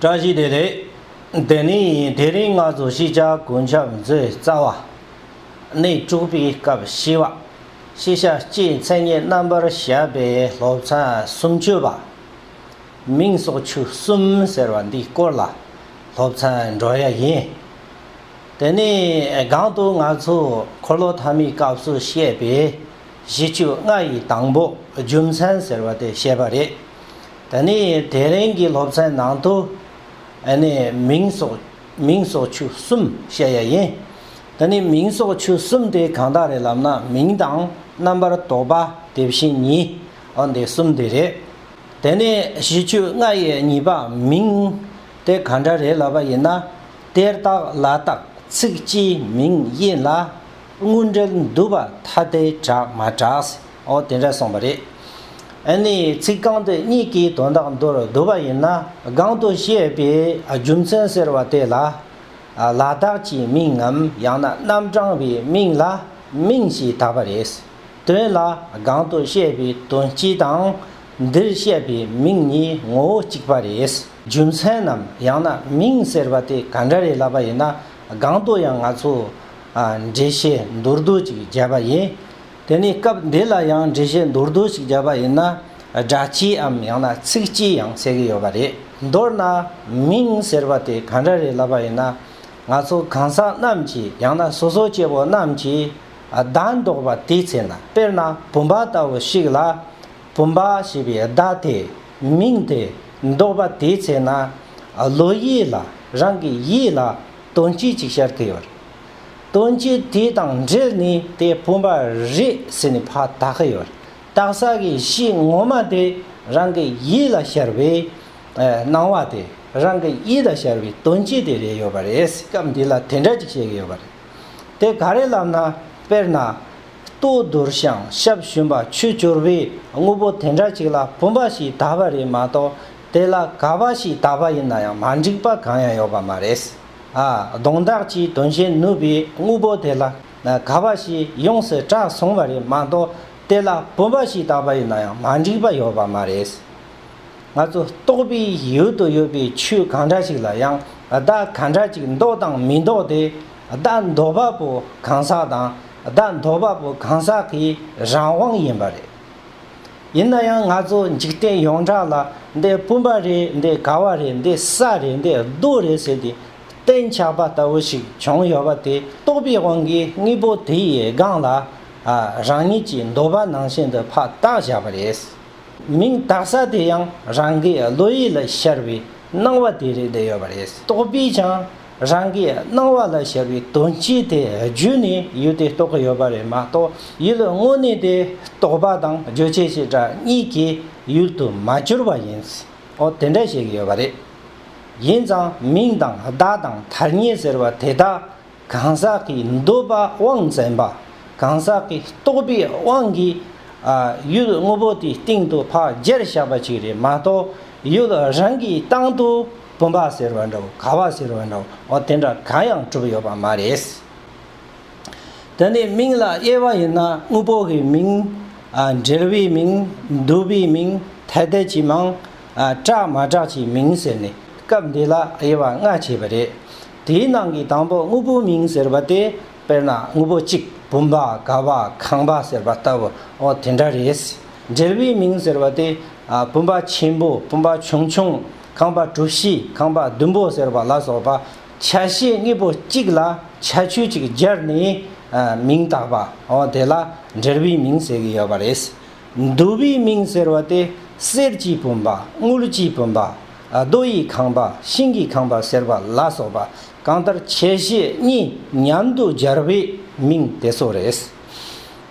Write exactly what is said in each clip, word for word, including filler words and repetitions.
བཀྲ་ཤིས་བདེ་ལེགས། དེ་ནི་དེ་རིང་ང་ཚོ་ཤེས་བྱ་གོ་ཁྱབ་མཛོད་རྩ་བ། གནས་དྲུག་པའི་སྐབས་བཞི་པ། ཤེས་བྱ་སྤྱིའི་མཚན་ཉིད་རྣམ་པར་བཤད་པའི་སློབ་ཚན་སུམ་ཅུ་པ། མིང་སོགས་ཆོས་གསུམ་ཟེར་བ་འདིའི་སྐོར་ལ་སློབ་ཚན་འགྲོ་ཡ་ཡིན། དེ་ནས་སྒང་དུ་ང་ཚོ་འཁོར་ལོ་ཐ་མའི་སྐབས་སུ་བཤད་པའི་གཞི་བཅུ་ལྔ་ཡི་དང་པོ་རྒྱུ་མཚན་ཟེར་བ་དེ་བཤད་པ་རེད། དེ་ནས་དེ་རིང་གི་སློབ་ཚན་ནང་དུ་ཨ་ནི་མིང་སོགས་མིང་སོགས་ཆོས་གསུམ་བཤད་ཡ་ཡིན། དེ་ནས་མིང་སོགས་ཆོས་གསུམ་དེ་གང་དག་རེད་ལབ་ན། མིང་དང་རྣམ་པར་དག་པ་དེ་བཞིན་ཉིད། འོ་འདི་གསུམ་དེ་རེད། དེ་ནས་གཞི་བཅུ་ལྔ་ཡི་གཉིས་པ་མིང་དེ་ག་འདྲ་རེད་ལབ་པ་ཡིན་ན། དེ་རྟགས་ལ་དྭགས་ཚིག་གཅིག་མིང་ཡིན་ལ། དངོས་འབྲེལ་འདུས་པ་ཐ་དད་གྲགས་མ་གྲགས། འོ་དེ་འདྲ་གསུངས་པ་རེད། ཨ་ནི་ཚིག་རྐང་དེ་གཉིས་ཀྱི་དོན་དག་མདོར་བསྡུ་བ་ཡིན་ན། སྒང་དུ་བཤད་པའི་རྒྱུ་མཚན་ཟེར་བ་དེ་ལ། ལ་དྭགས་ཀྱི་མིང་ངམ་ཡང་ན་རྣམ་གྲངས་པའི་མིང་ལ་མིང་ཞེས་བཏགས་པ་རེད། དོན་ལ་སྒང་དུ་བཤད་པའི་དོན་སྤྱི་དང་། འདིར་བཤད་པའི་མིང་གཉིས་ངོ་བོ་གཅིག་པ་རེད། རྒྱུ་མཚན་ནམ་ཡང་ན་མིང་ཟེར་བ་དེ་ག་འདྲ་རེད་ལབ་པ་ཡིན་ན། སྒང་དུ་ཡང་ང་ཚོ་ཨ་འགྲེལ་བཤད་མདོར་བསྡུས་ཅིག་བརྒྱབ་པ་ཡིན། དེ་ནས་སྐབས་འདི་ལ་ཡང་འགྲེལ་བཤད་མདོར་བསྡུས་ཤིག་བརྒྱབ་པ་ཡིན་ན། སྒྲ་སྤྱིའམ་ཡང་ན་ཚིག་སྤྱི་ཡང་ཟེར་གྱི་ཡོད་པ་རེད། མདོར་ན་མིང་ཟེར་བ་དེ་ག་འདྲ་རེད་ལབ་པ་ཡིན་ན། ང་ཚོ་གང་ཟག་རྣམས་ཀྱིས་ཡང་ན་སོ་སོ་སྐྱེ་བོ་རྣམས་ཀྱིས་བརྡ་འདོགས་པ་དེའི་ཚེ་ན། དཔེར་ན་བུམ་པ་ལྟ་བུ་ཞིག་ལ། བུམ་པ་ཞེས་པའི་བརྡ་དེ་མིང་དེ་འདོགས་པ་དེའི་ཚེ་ན། བློ་ཡིད་ལ་རང་གི་ཡིད་ལ་དོན་སྤྱི་གཅིག་ཤར་གྱི་ཡོད། དོན་སྤྱི་དེ་དང་འབྲེལ་ནས་དེ་བུམ་པ་རེད་ཟེར་ནས་ཕར་བཏགས་ཀྱི་ཡོད། བཏགས་ས་གི་གཞི་ངོ་མ་དེ་རང་གི་ཡིད་ལ་ཤར་བའི་ཨ་སྣང་བ་དེ། རང་གི་ཡིད་ལ་ཤར་བའི་དོན་སྤྱི་དེ་རེད་ཡོད་པ་རེད། སྐབས་འདི་ལ་དེ་འདྲ་ཅིག་བཤད་ཀྱི་ཡོད་པ་རེད། དེ་ག་རེ་ལབ་ན། དཔེར་ན། ལྟོ་ལྡིར་ཞིང་ཞབས་ཞུམ་པ་ཆུ་སྐྱོར་བའི་དངོས་པོ་དེ་འདྲ་ཅིག་ལ་བུམ་པ་ཞེས་བཏགས་པ་རེད་མ་གཏོགས། དེ་ལ་ག་བ་ཞེས་བཏགས་པ་ཡིན་ན་ཡང་མ་འགྲིག་པ་གང་ཡང་ཡོད་པ་མ་རེད། ཨ་གདོང་དག་གི་དོན་བྱེད་ནུས་པའི་དངོས་པོ་དེ་ལ་ག་བ་ཞེས་ཡོངས་སུ་གྲགས་སོང་བ་རེད་མ་གཏོགས། དེ་ལ་བུམ་པ་ཞེས་བཏགས་པ་ཡིན་ན་ཡང་མ་འགྲིག་པ་ཡོད་པ་མ་རེད། ང་ཚོ་རྟོག་པའི་ཡུལ་དུ་ཡོད་པའི་ཆོས་གང་འདྲ་ཞིག་ལ་ཡང་བརྡ་ག་འདྲ་ཅིག་འདོགས་དང་མི་འདོགས་དེ། བརྡ་འདོགས་པ་པོ་གང་ཟག་དང་བརྡ་འདོགས་པ་པོ་གང་ཟག་གི་རང་དབང་ཡིན་པ་རེད། ཡིན་ན་ཡང་ང་ཚོ་འཇིག་རྟེན་ཡོངས་གྲགས་ལ་འདི་བུམ་པ་རེད། འདི་ག་བ་རེད། འདི་ས་རེད། འདི་རྡོ་རེད་ཟེར་ཏེ་གཏན་འཇགས་པ་ལྟ་བུ་ཞིག་བྱུང་ཡོད་པ་དེ། རྟོག་པའི་དབང་གིས་དངོས་པོ་དེ་ཡི་སྒང་ལ་ཨ་རང་ཉིད་ཀྱིས་འདོད་པ་ནང་བཞིན་དུ་ཕར་བཏགས་བཞག་པ་རེད། མིང་བཏགས་ས་དེ་ཡང་རང་གི་བློ་ཡུལ་ལ་ཤར་བའི་སྣང་བ་དེ་རེད་བསྡད་ཡོད་པ་རེད། རྟོག་པས་ཀྱང་རང་གི་སྣང་བ་ལ་ཤར་བའི་དོན་སྤྱི་དེ་བརྗོད་ནས་ཡུལ་དེ་རྟོགས་ཀྱི་ཡོད་པ་རེད་མ་གཏོགས། ཡུལ་དངོས་གནས་དེ་རྟོག་པ་དང་རྗོད་བྱེད་བྱེ་བྲག་གཉིས་ཀྱི་ཡུལ་དུ་མ་གྱུར་པ་ཡིན། འོ་དེ་འདྲ་བཤད་ཀྱི་ཡོད་པ་རེད། ཡིན་ཙང་མིང་དང་བརྡ་དང་ཐ་སྙད་ཟེར་བ་དེ་དག་གང་ཟག་གི་འདོད་པ་དབང་བཙན་པ། གང་ཟག་གི་རྟོག་པའི་དབང་གིས་ཨ་ཡུལ་དངོས་པོ་དེའི་སྟེང་དུ་ཕར་སྦྱར་བཞག་པ་ཅིག་རེད་མ་གཏོགས། ཡུལ་རང་གི་སྟེང་དུ་བུམ་པ་ཟེར་བ་འདྲ་བོ། ག་བ་ཟེར་བ་འདྲ་བོ། འོ་དེ་འདྲ་གང་ཡང་གྲུབ་ཡོད་པ་མ་རེད། དེ་ནས་མིང་ལ་དབྱེ་བ་ཡིན་ན། དངོས་པོ་གི་མིང་། ཨ་འབྲེལ་བའི་མིང་། འདུས་པའི་མིང་། ཐ་དད་ཀྱི་མིང་། ཨ་གྲགས་མ་གྲགས་ཀྱི་མིང་ཟེར་ནས་སྐབས་འདི་ལ་དབྱེ་བ་ལྔ་ཕྱེ་བ་རེད། དེའི་ནང་གི་དང་པོ་དངོས་པོའི་མིང་ཟེར་བ་དེ། དཔེར་ན་དངོས་པོ་གཅིག་བུམ་པ། ག་བ། ཁང་པ་ཟེར་བ་ལྟ་བུ། འོ་དེ་འདྲ་རེད། འབྲེལ་བའི་མིང་ཟེར་བ་དེ། ཨ་བུམ་པ་ཆེན་པོ། བུམ་པ་ཆུང་ཆུང་། ཁང་པ་གྲུ་བཞི། ཁང་པ་ཟླུམ་པོ་ཟེར་བ་ལ་སོགས་པ་ཆ་ཤས་དངོས་པོ་གཅིག་ལ་ཁྱད་ཆོས་གཅིག་སྦྱར་ནས་ཨ་མིང་བཏགས་པ། འོ་དེ་ལ་འབྲེལ་བའི་མིང་ཟེར་གྱི་ཡོད་པ་རེད། འདུས་པའི་མིང་ཟེར་བ་དེ་གསེར་གྱི་བུམ་པ། དངུལ་གྱི་བུམ་པ། རྡོ་ཡི་ཁང་པ། ཤིང་གི་ཁང་པ་ཟེར་བ་ལ་སོགས་པ། གང་ལྟར་ཆ་ཤས་གཉིས་མཉམ་དུ་སྦྱར་བའི་མིང་དེ་ཚོ་རེད།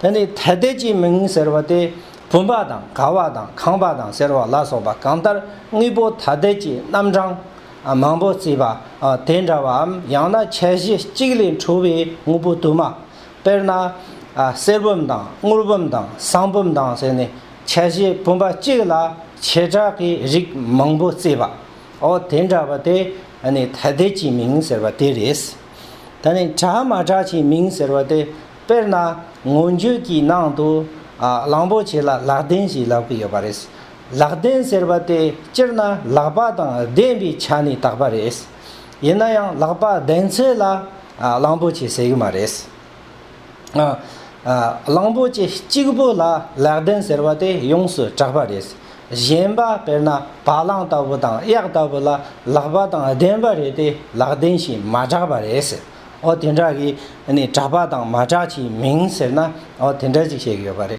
དེ་ནས་ཐ་དད་ཀྱི་མིང་ཟེར་བ་དེ་བུམ་པ་དང་ག་བ་དང་ཁང་པ་དང་ཟེར་བ་ལ་སོགས་པ། གང་ལྟར་དངོས་པོ་ཐ་དད་ཀྱི་རྣམ་གྲངས་མང་པོ་བརྩིས་པ་དེ་འདྲ་བའམ། ཡང་ན་ཆ་ཤས་གཅིག་ལས་འཕྲོས་པའི་དངོས་པོ་དུ་མ། དཔེར་ན། ཨ་གསེར་བུམ་དང་དངུལ་བུམ་དང་ཟངས་བུམ་དང་ཟེར་ནས་ཆ་ཤས་བུམ་པ་གཅིག་ལ་བྱེ་བྲག་གི་རིགས་མང་པོ་བརྩིས་པ། འོ་དེ་འདྲ་བ་དེ་ཨ་ནི་ཐ་དད་ཀྱི་མིང་ཟེར་བ་དེ་རེད། ད་ནི་གྲགས་མ་གྲགས་ཀྱི་མིང་ཟེར་བ་དེ། དཔེར་ན་མངོན་བརྗོད་ཀྱི་ནང་དུ་ཨ་གླང་པོ་ཆེ་ལ་ལག་ལྡན་ཞེས་ལབ་ཀྱི་ཡོད་པ་རེད། ལག་ལྡན་ཟེར་བ་དེ་སྤྱིར་ན་ལག་པ་དང་ལྡན་པའི་ཆ་ནས་བཏགས་པ་རེད། ཡིན་ན་ཡང་ལག་པ་ལྡན་ཚད་ལ་ཨ་གླང་པོ་ཆེ་ཟེར་གི་མ་རེད། ཨ་ཨ་གླང་པོ་ཆེ་གཅིག་པོ་ལ་ལག་ལྡན་ཟེར་བ་དེ་ཡོངས་སུ་གྲགས་པ་རེད། གཞན་པ་དཔེར་ན་བ་ལང་ལྟ་བུ་དང་གཡག་ལྟ་བུ་ལ་ལག་པ་དང་ལྡན་པ་རེད་དེ་ལག་ལྡན་ཞེས་མ་གྲགས་པ་རེད། འོ་དེ་འདྲ་གི་ནི་གྲགས་པ་དང་མ་གྲགས་ཀྱི་མིང་ཟེར་ན་འོ་དེ་འདྲ་ཅིག་བཤད་ཀྱི་ཡོད་པ་རེད།